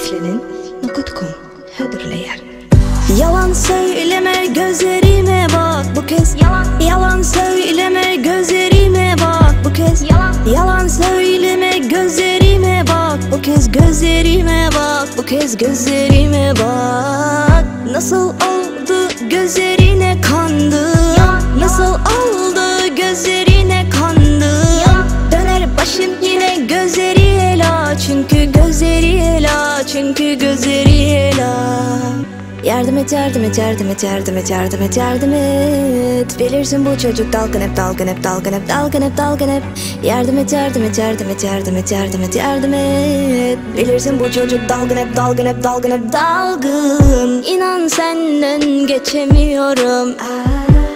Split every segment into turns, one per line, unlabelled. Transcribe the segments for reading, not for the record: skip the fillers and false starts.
Islenen.com hödürleýär. Yalan söyleme gözlerime bak bu kez
Yalan.
Yalan söyleme gözlerime bak bu kez
Yalan.
Yalan söyleme gözlerime bak bu kez gözlerime bak bu kez gözlerime bak Nasıl oldu gözlerine kandım
Yalan,
Nasıl oldu gözlerine kandım
Yalan.
Döner başım yine gözleri ela Çünkü gözleri ela Çünkü gözleri ela Yardım et yardım et yardım et yardım et yardım et yardım et Bilirsin bu çocuk dalgın hep dalgın hep dalgın hep dalgın hep dalgın hep Yardım et yardım et yardım et yardım et yardım et yardım et Bilirsin bu çocuk dalgın hep dalgın hep dalgın hep dalgın İnan senden geçemiyorum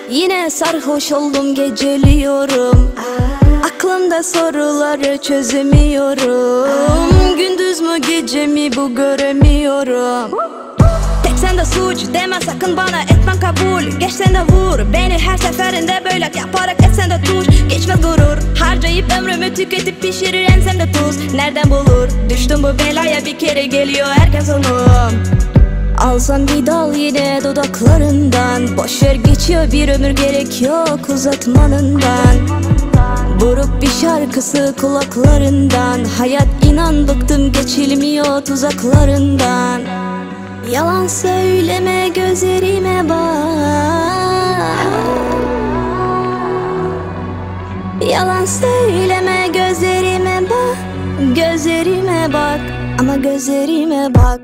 Yine sarhoş oldum geceliyorum Aklımda soruları çözemiyorum Gündüz mü gece mi bu göremiyorum Tek sende suç deme sakın bana etmem kabul Geç sen de vur beni her seferinde böyle yaparak etsen de tuş Geçmez gurur harcayıp ömrümü tüketip pişirir ensemde tuz Nereden bulur düştüm bu belaya bir kere geliyor erken sonum Alsam bir dal yine dudaklarından Boş ver geçiyor bir ömür gerek yok uzatmanından Buruk bir şarkısı kulaklarından Hayat inan bıktım geçilmiyor tuzaklarından Yalan söyleme gözlerime bak Yalan söyleme gözlerime bak Gözlerime bak ama gözlerime bak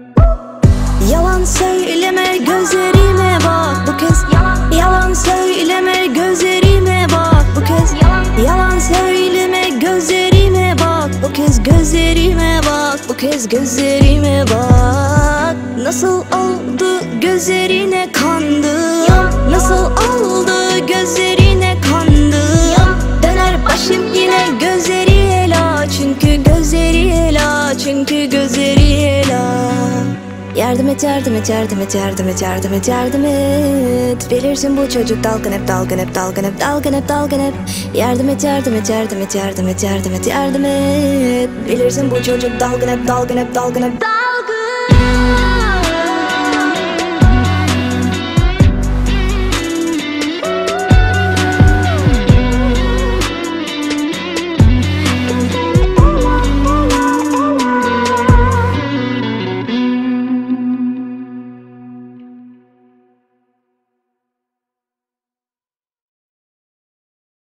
Yalan söyleme gözlerime bak bu kez
Yalan.
Yalan söyleme gözlerime bak bu kez
Yalan.
Yalan söyleme gözlerime bak bu kez gözlerime bak bu kez gözlerime bak Nasıl oldu gözlerine kandım
Yalan.
Nasıl oldu gözlerine kandım
Yalan.
Döner başım yine gözleri ela Çünkü gözleri ela Çünkü gözleri ela Yardım et yardım et yardım et yardım et yardım et yardım et Bilirsin bu çocuk dalgın hep dalgın hep dalgın hep dalgın hep dalgın hep Yardım et yardım et yardım et yardım et yardım et yardım et Bilirsin bu çocuk dalgın hep dalgın hep dalgın hep dalgın.